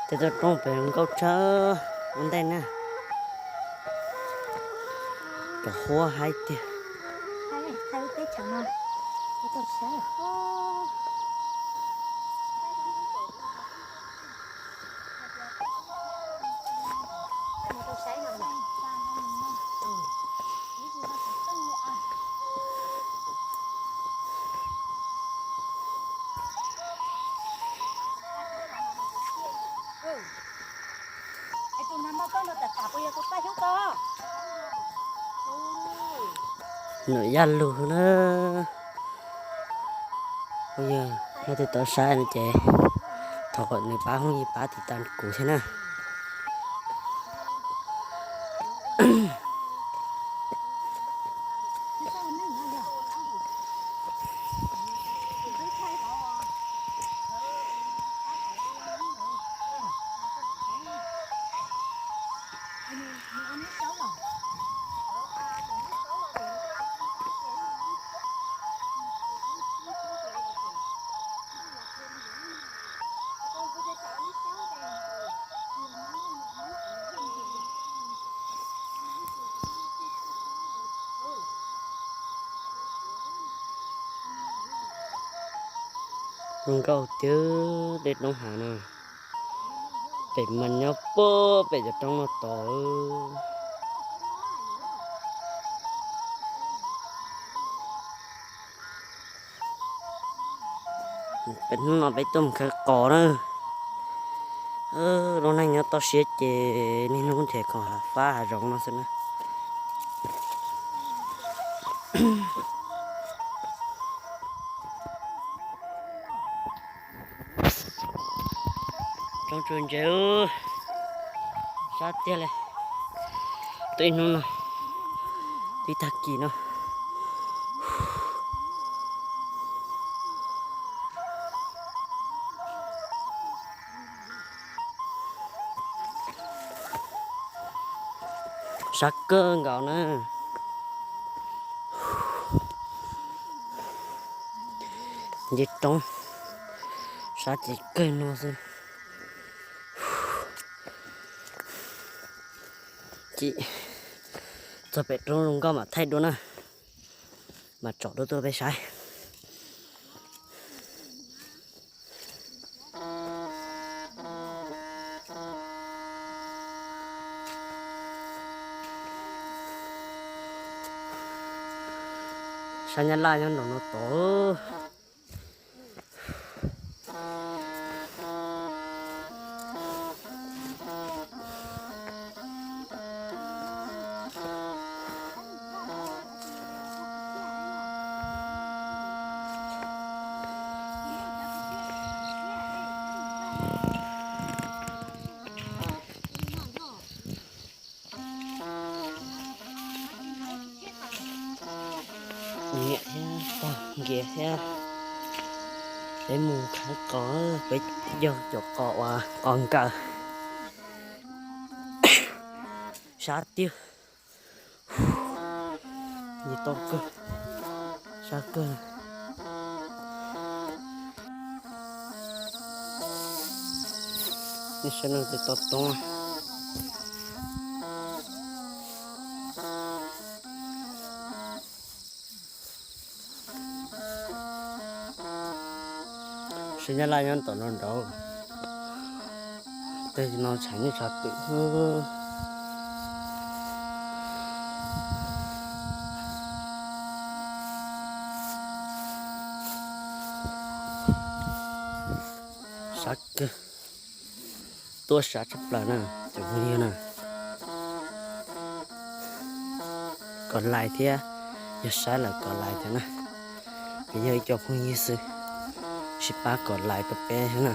Tej toj roob pem nkauj tshaj ua ntej na. Cov huab haib tiag. Nws yaj lug na. Yog leej twg tau saib no ces thov kom nws pab hooj yig pab tiv tas kuv thiab na. Zoo nkauj tiag dej roob hav no. Pem mas nyob puag pem cov roob no tod. Peb hnub no peb tuaj mus khawb qos na. Lub neej nyob toj siab ces niaj hnub nrhiav khoom hav fab hav zoov no xwb na. Roob tsuas ntse, sab tiag li. Tuaj ib hnub no, twb tag kis no. Sab kawg nkaus na. Nce roob, sab ces kawg no xwb. Ces txog pem roob zoo nkauj mam thaij dua na, mam tsom dua tuaj peb saib. Sab Nyab Laj nyob nraum no tod. Niam thiab pog nkias thiab, peb mus khawb qos, peb yog cov qos uas qos nkawm. Sab tiag. Nce toj kawg, sab kawg. Nej saib no ces toj roob. Sab Nyab Laj nyob tom no nraud. Tej no tshav nyuj tshav twm. Sab kawg, tuaj sab tshaj plaws na cov phooj ywg na. Kov like thiab, yog saib lawm kov like thiab na. Peb yog ib co phooj ywg xwb, sib pab kov like rau peb thiab na.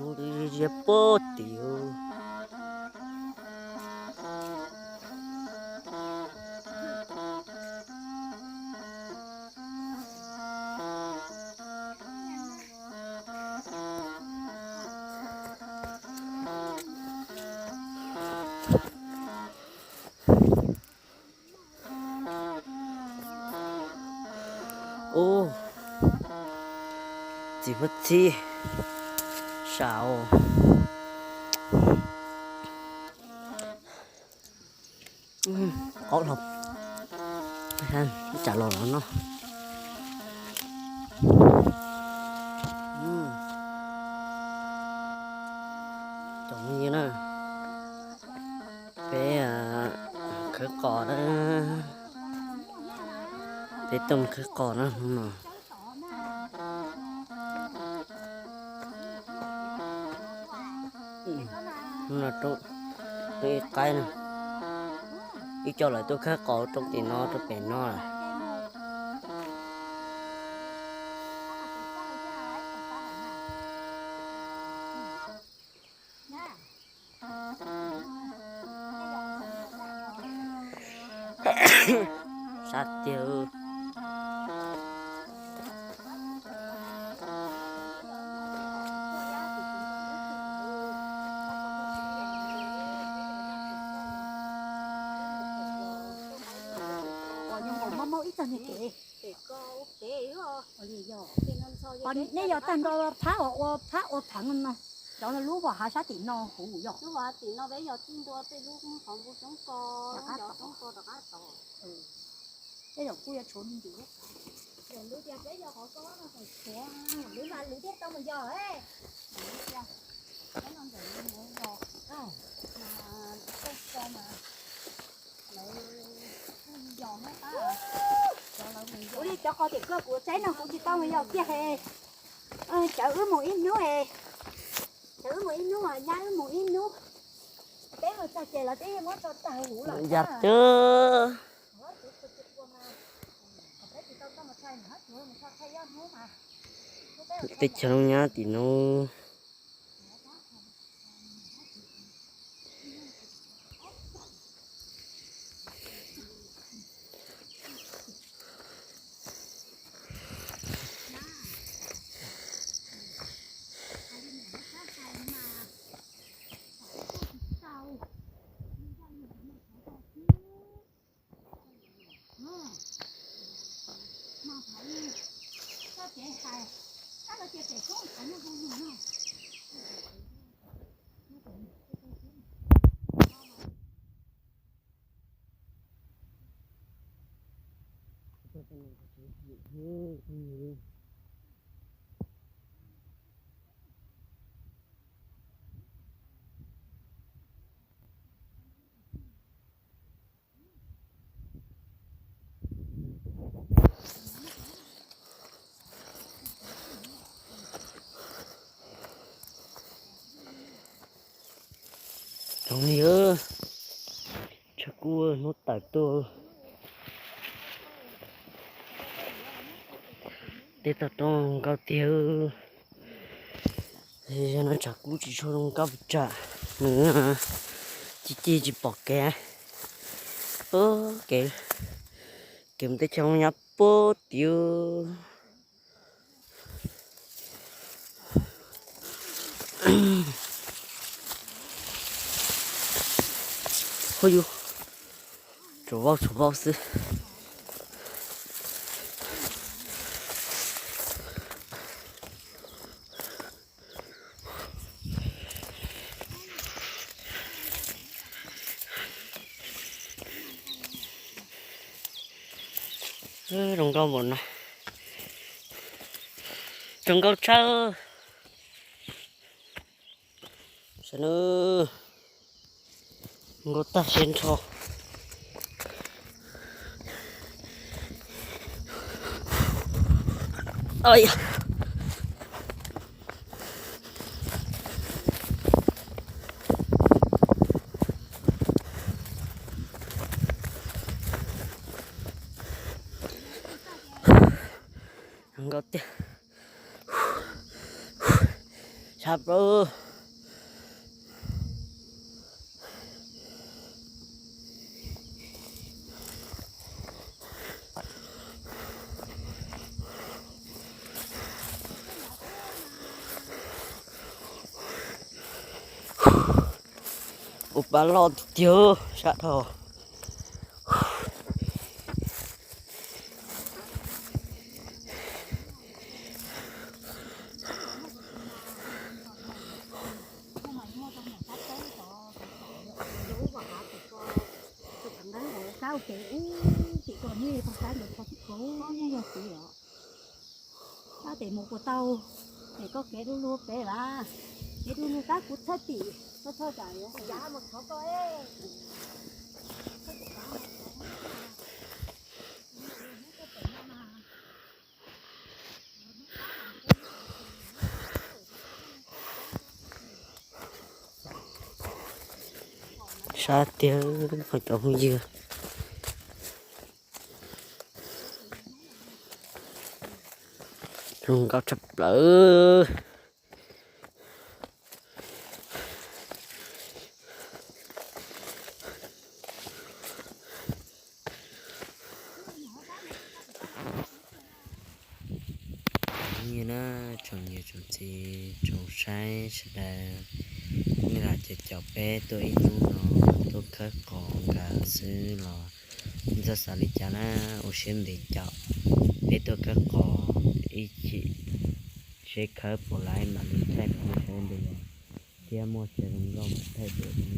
Ziab pob tim. Ub, txiv huab txhib saum. Qaub hlo, tsam los los no. Cov phooj ywg na, peb khawb qos na, peb tuaj mus khawb qos na hnub no. Hnub no roob ib qaib na, ib co lawv tuaj khawb qos roob tim no rau pem no lawm. Sab tiag. Nej yog tag nrho phab ua, phab ua pheev no, cov lub vos hav sab tim no huv yog. Tej zaum kuj yuav tshuav me ntsis. Lwv mas lwv thiaj tau mus yos. Ua li cov qos tim koj kuv tsaib no kuv tsis tau mus yos kiag he. Cawv wb mus ib hnub, cawv wb mus ib hnub, nyab wb mus ib hnub. Peb mus txog ces lawv twb muab tso tag huv lawm. Yog twb. Teb chaws Looj Nyab tim no. Cov me, tshav kub hnub tawm tuaj. Tej toj roob nkauj tiag. Yog no tshav kub tsis tshua zoo nkauj pes tsawg, nws ci ci tsis pom kev. Kev, kev mus teb chaws Looj Nyab puag tim. Hu yus, tsuas vau tsuas vau xwb. Zoo nkauj npaum no, zoo nkauj tshaj. Saib na, nkauj tag siab nrho. Zoo nkauj tiag. Tshaj plaws. Ua pa loj tiag tiag sab dhau. Tab tes mus puas tau, es koj kev du lug pem vas, kev du lug tab kuv txhawj tim, txhawj txhawj tsam yuav yav mus thov koj. Sab tiag, cov phooj ywg. Zoo nkauj tshaj plaws. Nyob zoo na, tsoom niam tsoom txiv tsoom saib sawv daws, nej lam caum caum peb tuaj ib hnub no, tuaj khawb qos nkawd xwb los nej txhob xav li cas na, ua siab ntev caum peb tuaj khawb qos ib chim, seb khawb puas laib mam li thaij rau nej saib ntev thiab muaj tsev zoo nkauj thaij rau nej saib na.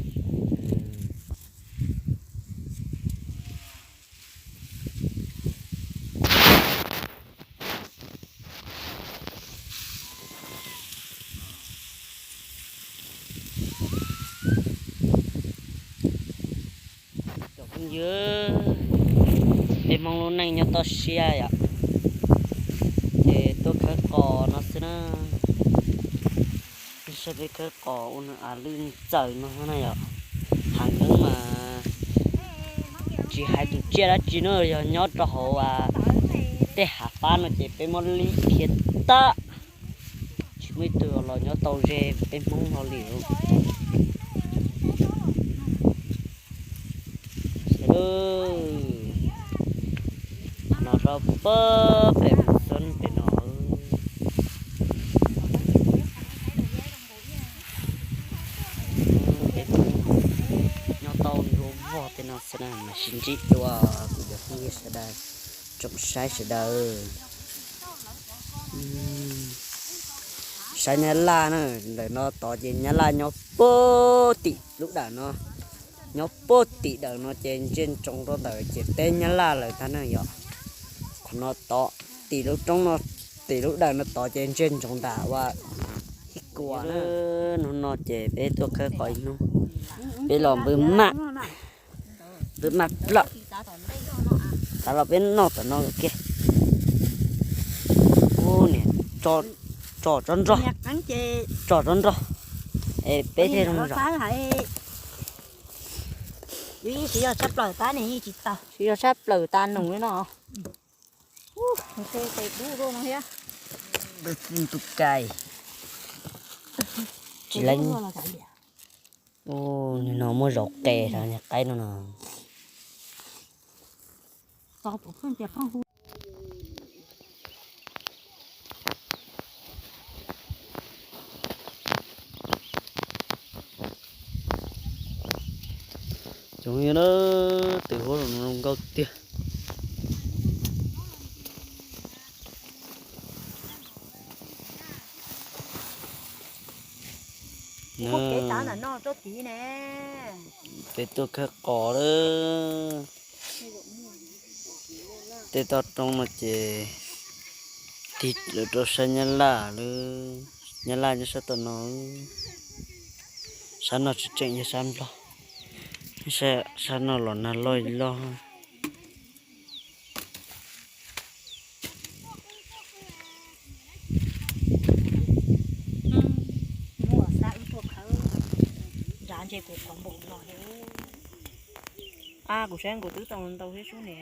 Cov phooj ywg, peb Hmoob lub neej nyob toj siab yom, ces tuaj khawb qos no xwb na. Saib peb khawb qos ua nws av lwj ntxaws no na yom. Hav neeb mas tsis hais tus tsiaj dab tsi na, yog nyob rau hauv tej hav fab no ces peb muab li khiav tag, tsis muaj ib tug los nyob tau ze peb Hmoob no li. Sawv daws, no rau pab pem mus xwb pem no. Peb nyob tau nruab vog tej no xwb na, mas sib ntsib dua kuv cov phooj ywg sawv daws, tsoom saib sawv daws. Saib nyab laj na, ntawm no tod ces nyab laj nyob puag tim lub dawm no, nyob puag tim dawm no ces ntsia ntsoov rau ntawm ces teb nyab laj lawm tag na yom. Qhov no tod, tim lub roob no, tim lub dawm no tod ces ntsia ntsoov ntawm ua Hib Kuas na. Hnub no ces peb tuaj khawb qos ib hnub, peb los npw maj, npw maj plaws. Tav los peb noj tom no kiag. Ub, niam, tso tsob nroj, tso tsob nroj, es peb thiaj zoo zom. Siv zog tshaj plaws tas num li no. Tus kai tsis leej. Ub, nim no muaj zaum qe rau niag qaib no no. Cov yog na, twm huab zoo nkauj tiag. Peb tuaj khawb qos lawm. Tej toj roob no ces tig lawm rau sab nyab laj lawm. Nyab laj nyob sab tom no. Sab no tseem tseem yog sab nplog, sab no los nag loj loj. Ntsa ntse kuv qhov npaum no thiab. A, kuv saib kuv twb tau ntau thiab sub ne.